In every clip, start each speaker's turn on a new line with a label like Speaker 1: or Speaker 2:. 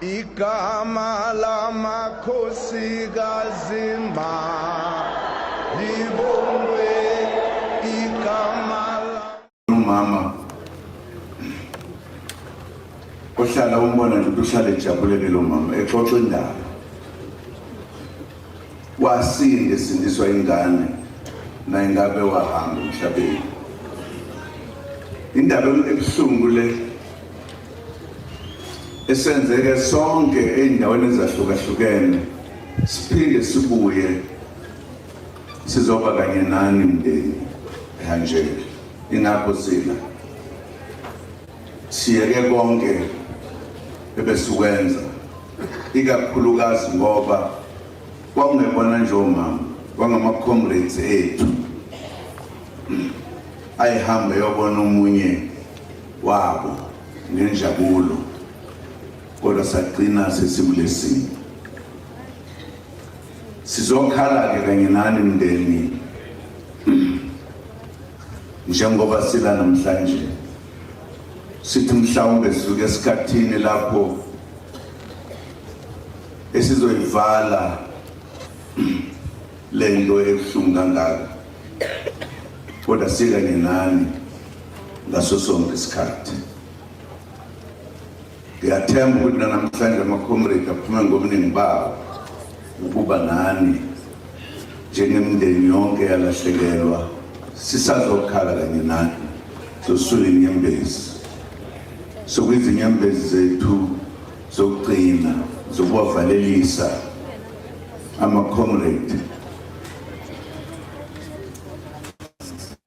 Speaker 1: Igama lamakhosikazi malibongwe, igama
Speaker 2: Umama ohlala umbona nje ukuthi uhlale ejabulele lo mama exoxa indaba. Wasinda esindiswa ingane naye ngabe wahamba emhlabeni. Indaba ebuhlungu le esenzeke sonke ey'ndaweni ezahlukahlukene, siphinde sibuye sizoba kanye nani mndeni ehanjeni. Ingakho sila siyeke konke ebesikwenza, ikakhulukazi ngoba kwakungebona nje omama, kwangama-comrades ethu ayihambe yobona omunye wabo ngenjabulo, kodwa sagcina sesikulesimo. Sizokhala-ke kanye nani mndeni njengoba sila namhlanje, sithi mhlawumbe sifike esikhathini lapho esizoyivala lento ebuhlungu kangaka, kodwa sikanye nani ngaso sonke isikhathi. Ngiyathemba ukuthi namhlanje ama-comrade aphume ngobuningi bawo ukuba nani njengemindeni yonke yalahlekelwa. Sisazokhala kanye nani, sosula inyembezi, sokuyizinyembezi zethu zokugcina zokubavalelisa ama-comrade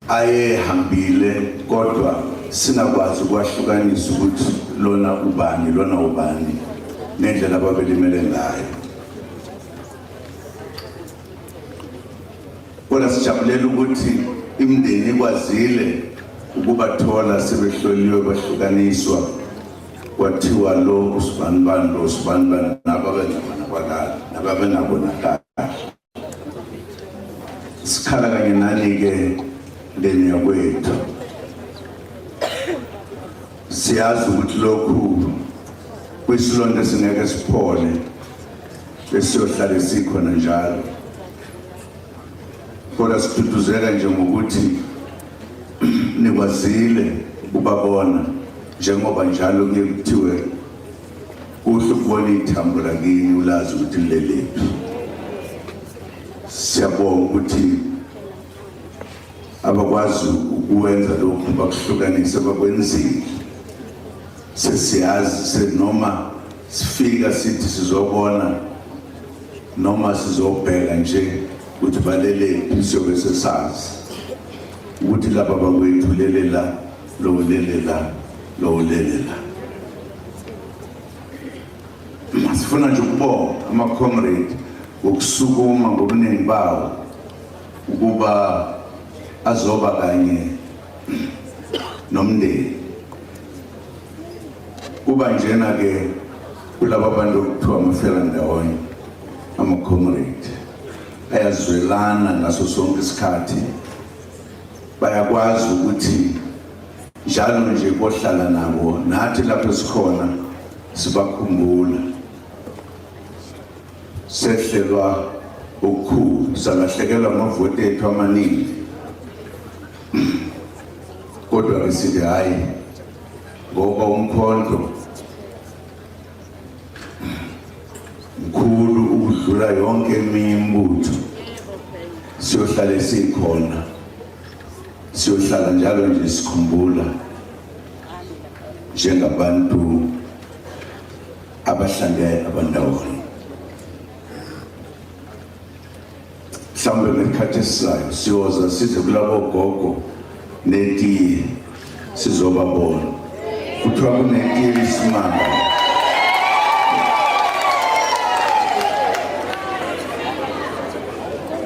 Speaker 2: ayehambile, kodwa singakwazi ukwahlukanisa ukuthi lona ubani lona ubani ngendlela ababelimele ngayo. Kodwa sijabulela ukuthi imindeni ikwazile ukubathola sebehloliwe, bahlukaniswa, kwathiwa lo usibanibani, lo usibanibani, nababengabonakali nababengabonakali. Sikhala kanye nani-ke ndeni yakwethu. Siyazi ukuthi lokhu kwisilonda esingeke siphole, besiyohlale sikhona njalo, kodwa siduduzeka nje ngokuthi nikwazile ukubabona, njengoba njalo kuye kuthiwe kuhle ukubona ithambo lakini ulazi ukuthi lilelephi. Siyabonga ukuthi abakwazi ukwenza lokhu bakuhlukanise bakwenzile. Sesiyazi senoma sifika sithi sizobona noma sizobheka nje ukuthi balelephi, siyobe sesazi ukuthi laba bakwethu lele la, lo lele la, lo lele la. Sifuna nje ukubonga ama-comrade ngokusukuma ngobuningi bawo ukuba azoba kanye nomndeni. Kuba njena ke kulaba bantu okuthiwa amafelandawonye, ama-comrade ayazwelana ngaso sonke isikhathi, bayakwazi ukuthi njalo nje kohlala nabo, nathi lapho sikhona sibakhumbula. Sehlelwa okukhulu, salahlekelwa amavoti ethu amaningi, kodwa ke sithi hhayi, ngoba umkhonto mkhulu ukudlula yonke eminye imibutho, siyohlale sikhona, siyohlala njalo nje sikhumbula njengabantu abahlale abandawonye. Mhlawumbe ngesikhathi esizayo siyoza size kulabo gogo netiye sizobabona. Kuthiwa kunetiye isimanga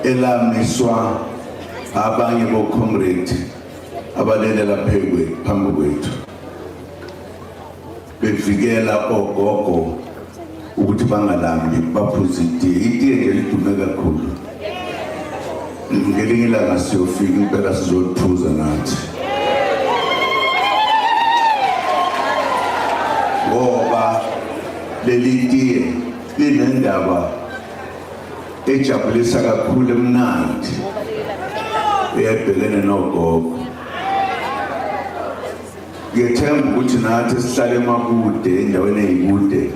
Speaker 2: elamiswa abanye bo-comrade abalele lapha phambi kwethu, bevikela ogogo ukuthi bangalambi, baphuze itiye. Itiye nje lidume kakhulu. Ngelinye ilanga siyofika impela sizoliphuza nathi, ngoba Leli tiye linendaba ejabulisa kakhulu emnandi eyayibhekene nogogo. Ngiyethemba ukuthi nathi sihlale emakude, endaweni eyikude,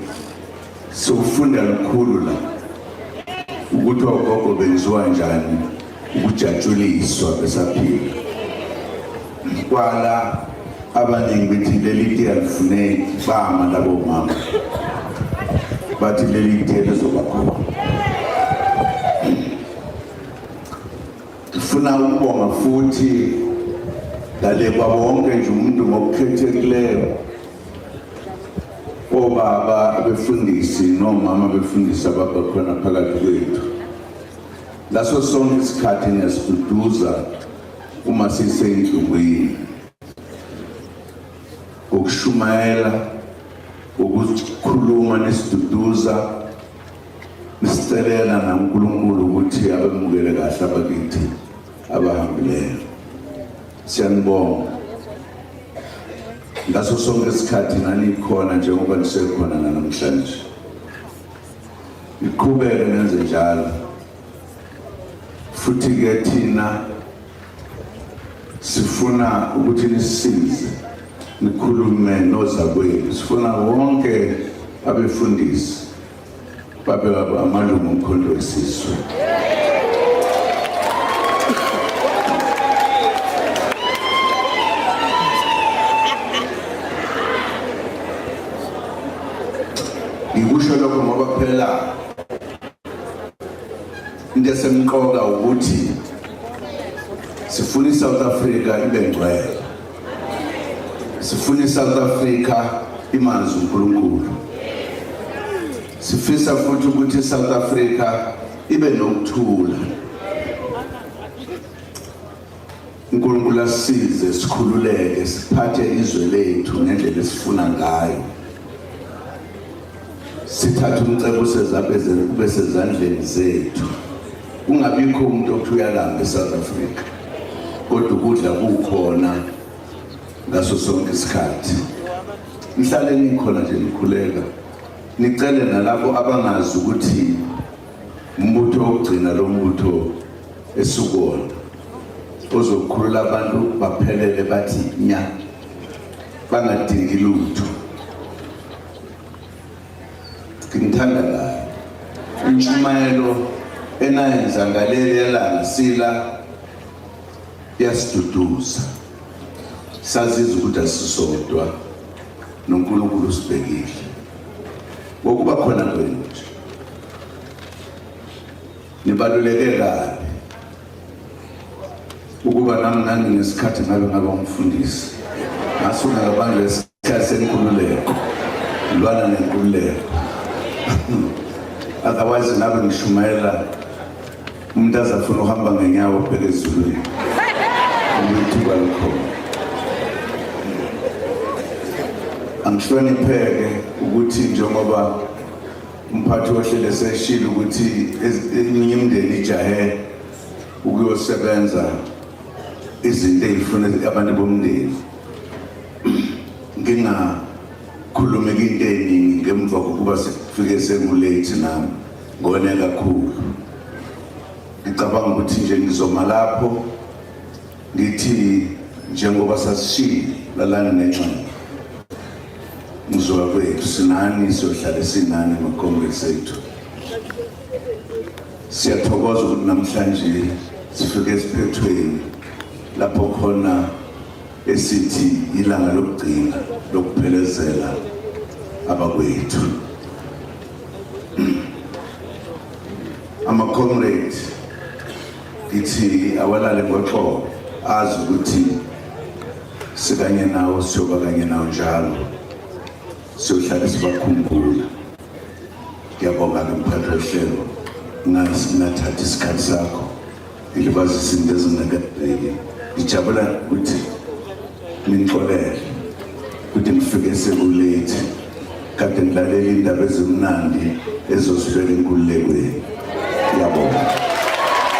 Speaker 2: sofunda lukhulu la ukuthi ogogo benziwa njani ukujatshuliswa besaphila. Kwala abaningi bethi leli tiye alifuneki, bama labo mama bathi leli tiye lizoba khona. Ngifuna ukubonga futhi ngale kwabo wonke nje umuntu ngokukhethekileyo, obaba abefundisi nomama abefundisi ababakhona phakathi kwethu. Ngaso sonke isikhathi niyasiduduza uma siseyinhlungwini, ngokushumayela, ngokukhuluma nisiduduza, nisicelela naNkulunkulu ukuthi abemukele kahle abakithi abahambileyo. Siyanibonga ngaso sonke isikhathi nanikhona njengoba nisekhona namhlanje. Niqhubeke nenze njalo. Futhi-ke thina sifuna ukuthi nisisize, nikhulume nozakwenu. Sifuna wonke abefundisi babe amalungu oMkhonto weSizwe. Ngikusho lokho ngoba phela into esemqoka ukuthi sifuna iSouth Africa ibe ngcwele, sifuna iSouth Africa imazi uNkulunkulu, sifisa futhi ukuthi iSouth Africa ibe nokuthula. uNkulunkulu asisize sikhululeke, siphathe izwe lethu ngendlela esifuna ngayo, sithathe umcebo ube sezandleni zethu, kungabikho umuntu othi uyalamba eSouth Africa, kodwa ukudla kukhona ngaso sonke isikhathi. Nihlale nikhona nje nikhuleka, nicele nalabo abangazi ukuthi umbutho wokugcina lo mbutho esukuwona ozokhulula abantu baphelele bathi nya, bangadingi lutho. Ngithanda kabi intshumayelo enayenza ngaleli langa sila, yasiduduza, sazizwa ukuthi asisodwa noNkulunkulu usibhekile ngokuba khona kwenu nje. Nibaluleke kabi ukuba nami nganginesikhathi ngabe ngaba umfundisi, ngasuka ngabanjwa isikhathi senkululeko, ngilwana nenkululeko. Otherwise ngabe ngishumayela umuntu azafuna uhamba ngenyawo ubheke ezulwini, ithuba likhona. Angihlonipheke ukuthi njengoba umphathi wohlelo eseshilo ukuthi eminye imindeni ijahe ukuyosebenza izinto ey'funa abantu bomndeni, ngingakhulumi into eningi ngemva kokuba sifike seku-late nami ngone kakhulu. Ngicabanga ukuthi nje ngizoma lapho ngithi njengoba sasishilo, lalani nenxenye mzuka kwethu, sinani, siyohlale sinani macongress ethu. Siyathokoza ukuthi namhlanje sifike esiphethweni lapho khona esithi ilanga lokugcina lokuphelezela abakwethu, ama-comrade. Ngithi awalale ngoxolo, azi ukuthi sikanye nawo, siyoba kanye nawo njalo, siyohlale sibakhumbula. Ngiyabonga-ke mphathi wohlelo, ngingathathi isikhathi sakho ngilibazisa izinto ezingakabheki. Ngijabula ukuthi ningixolele ukuthi ngifike seku-late, kade ngilalela indaba ezimnandi ezosibeka enkululekweni. Ngiyabonga.